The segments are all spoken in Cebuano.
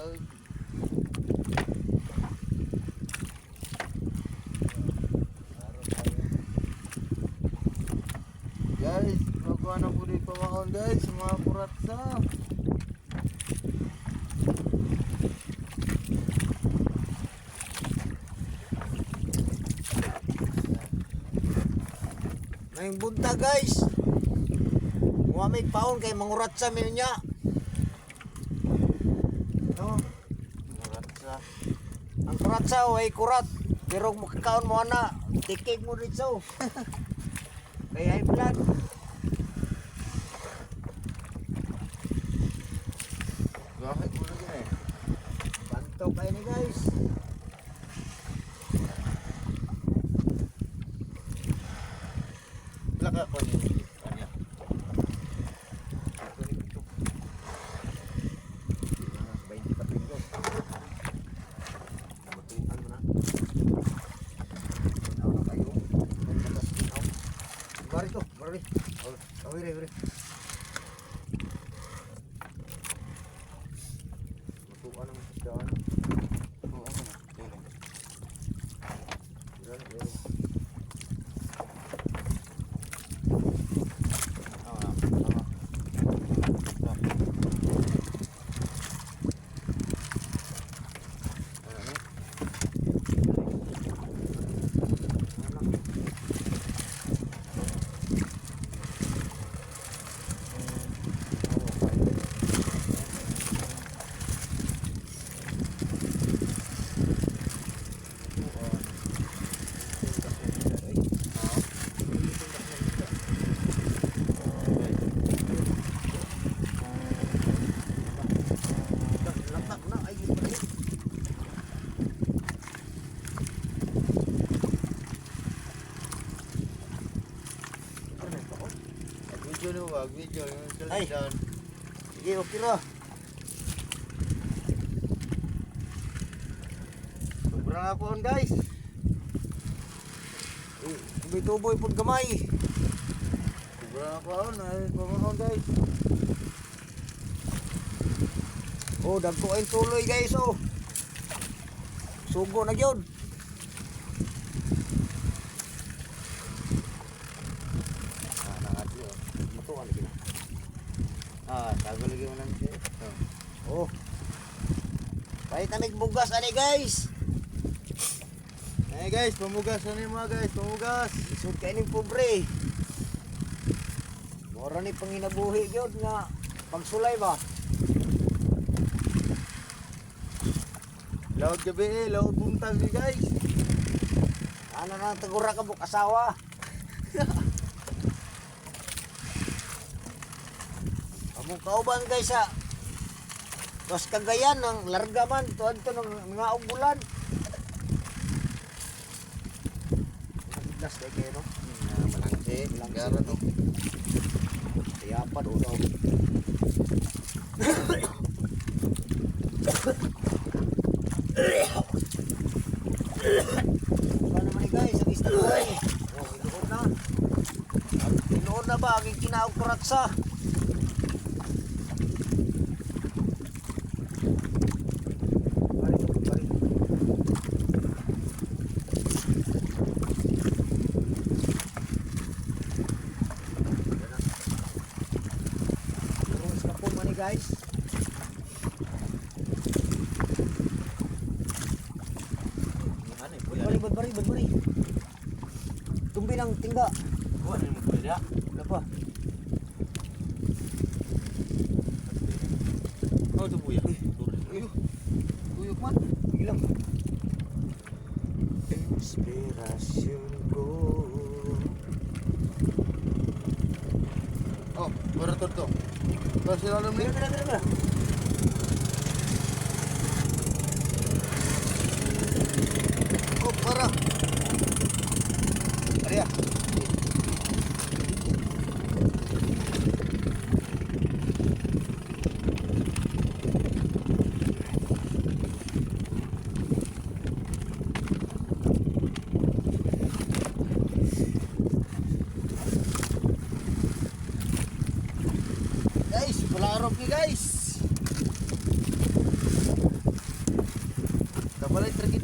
Guys, magkuha na po dito pamakaon, guys, mga kuratsa. Ngayong buntag, guys. Muamig paon kay mangurat sa niya. No? Kuratsa. Ang kuratsa ay kurat. Pero makakaon mo ana, tikig mo dito. Kay high blood. Bakit mo na gina eh? Bantok kayo ni, guys. Wala ka ko niyo. Kanya. Ito. 20 ka pinggo. Namatuan mo na. Tinaw na kayo. May batas tinaw. Bari to, bari. Oh, wire, wire. Matuan ang isdaan. Oo, ano na. Dili. Wala na, wala. Oo, ah, tama. Tama. Ano na? Wala na. Latak na ay balik. Ano ba ko? Video no ba? Video yung Ay. down. Sige, okay ra. Sobrang ako guys. Eh, may tuboy pud gamay. Sobrang ako ay pamakaon, guys. Oh, dagko ay tuloy, guys, oh. Sugo na gyud. Ah, nangadyo. Matuan lagi na. Ah, tago lagi mo lang siya. Oh. Pahit na bugas ani, guys. Hey guys, pamugas ano yung mga guys, pamugas. Isod kay ning pobre. Mora ni panginabuhi gyud nga pagsulay ba. Laot gabi eh, laot buntag eh, guys. Ano na tagura ka buk asawa? Among kauban, guys, sa Tos Cagayan ng larga man tuad to ng mga bulan. Last day kayo, no? Ah, malangsi, Malangsi. Gara no. Kaya pa do daw. Ano naman ni, guys, ang isda ko eh. Oh, iluod na. Iluod na ba ang kinaog kuratsa? Bari, bari. Turun sa po man ni, guys. Ano eh, Bari, bari, bari, bari. Tumbi lang tingga. Kuha na mo pwede. Wala pa. Oh, ito buya. Uyok. Uyok man. Sige lang. Inspirasyon ko. Oh, para to to. Para sila alam Mira, niya. mira, mira, mira. Oh, para. Arya. Guys, palarok ni guys.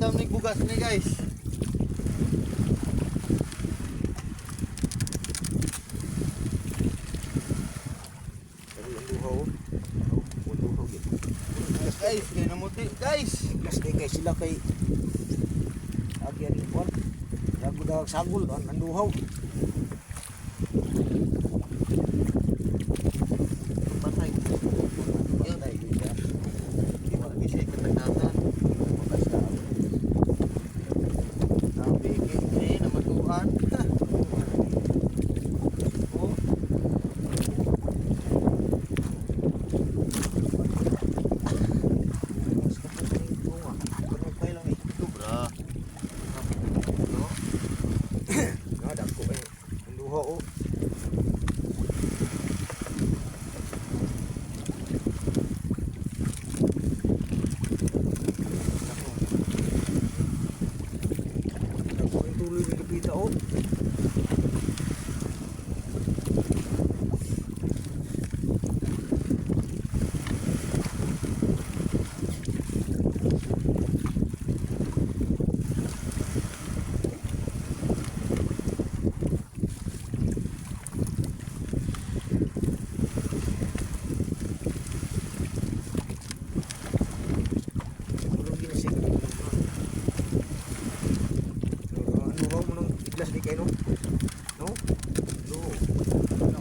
Palitan ni bugas ni, guys. Pero ang duhaw. Oh, ang duhaw yun. Guys, kay namuti, guys. Iglas kay kay sila kay agi ani kwan. Rago daw ang sagol ang duhaw. Patay. Patay yun siya. Di ba kasi katagatan. Mabasta ako. Ang bigit ni namatuan. Oh, Mas kapag may bunga. Kanupay lang eh. ito bra. No? Nga, dagko eh. Ang duha oh. Dagko yung tuloy ng kapita oh. Tulog din siya kapita. Ang duha mo nung iglas di kayo no? No? No. No.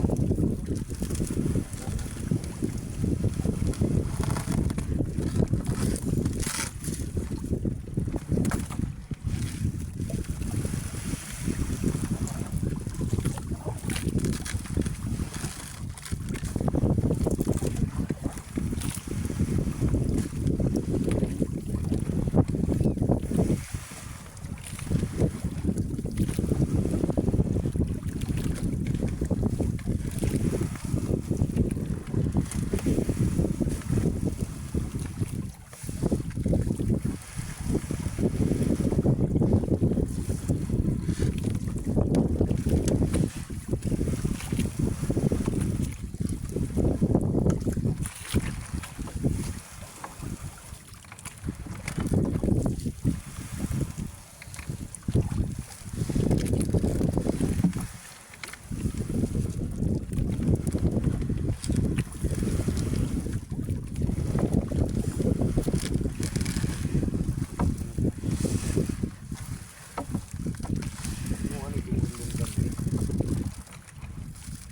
Mo ano yung dunggan eh.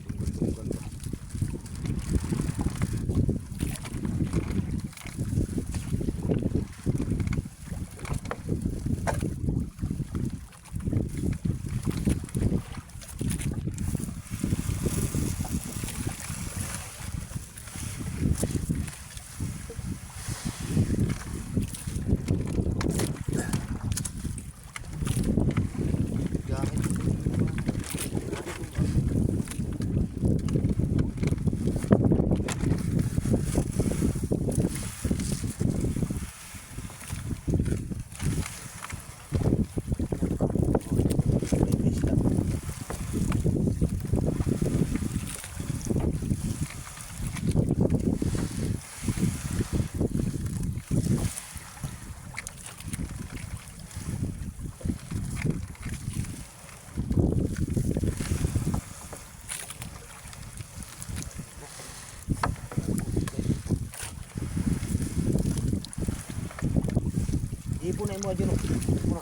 Dunggan-dunggan ba? Gamit. Ipon na imo adyo no. Ipon na.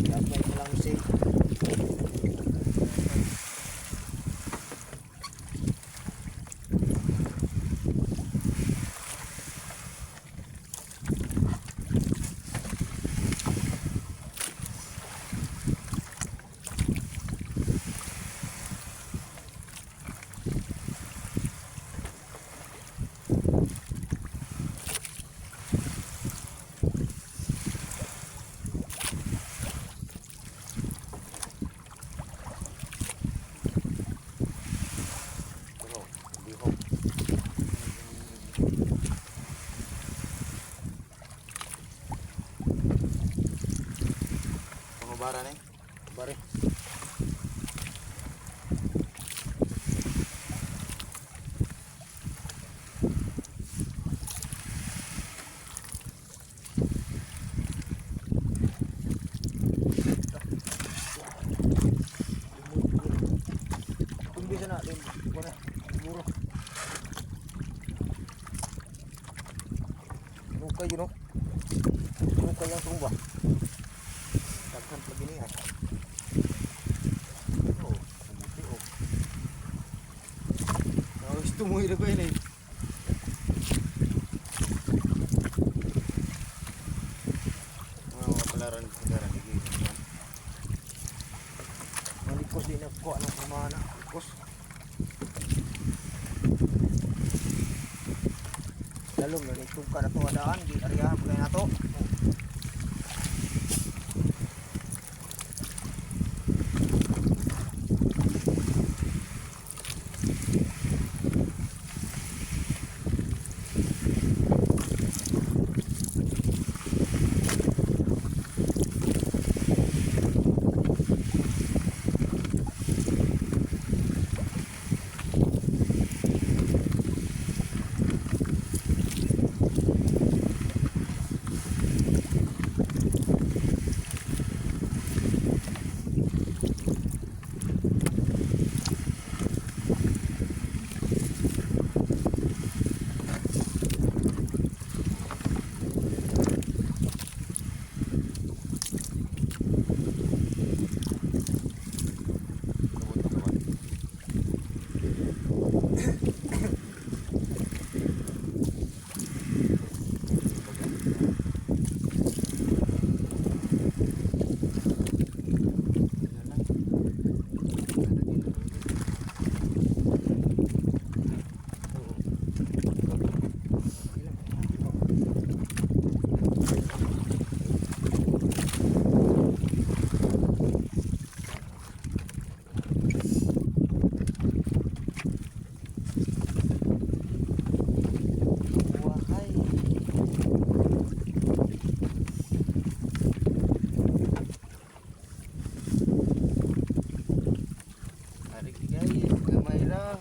Dapat na lang si Pero, diho. Pangubara ni. Bare. Ko na. Siguro. Lukay yun, oh. Lukay ang tumba. Daghan lagi niya. Oh, kumuti, oh. Oh, gusto mo ilo ko yun eh. Mga palaran, palaran, hindi. Malikos din ako anong pamana. Likos. Lalom na nitong ka na to adaan, di ariyahan pa kayo na to. Wahay. Arik guys, gamay ra.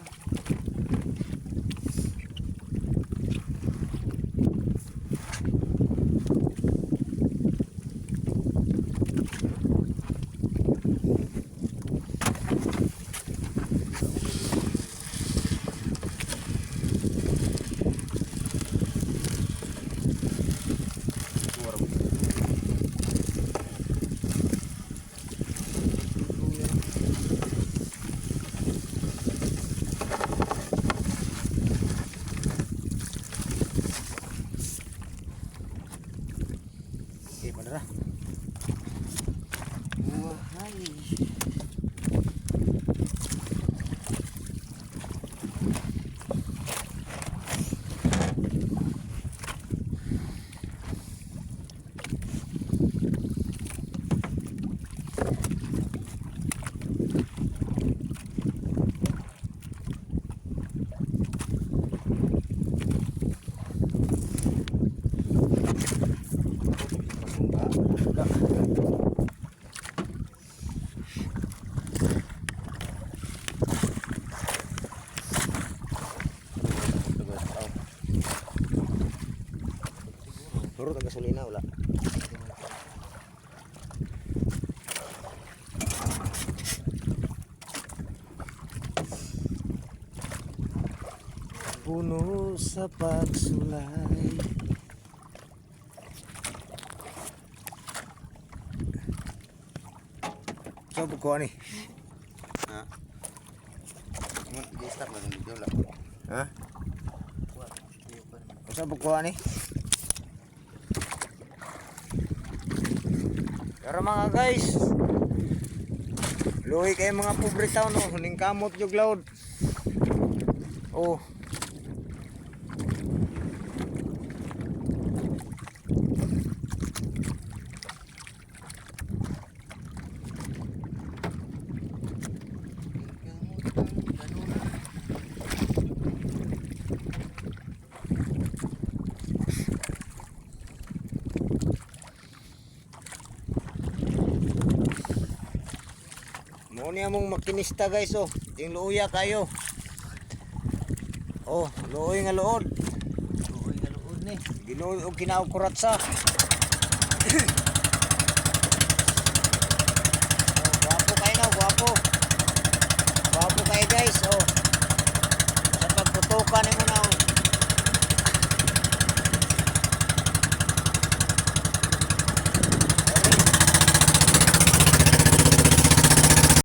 Okay, padara. Wahay. Turo tag gasolina wala. Puno sa pagsulay. So, bukuha ni. Ha? Mo di-start na video lang. Ha? Usa bukuha ni. Pero mga guys, luwi kayo mga pobre tao no, huning kamot yung load. Oh. Mo niya mong makinista guys oh. Ding luuya kayo. Oh, luoy nga luod. Luoy nga luod ni. Giluoy og kinaog kuratsa. Oh, gwapo kayo no, gwapo. Gwapo kayo guys, oh.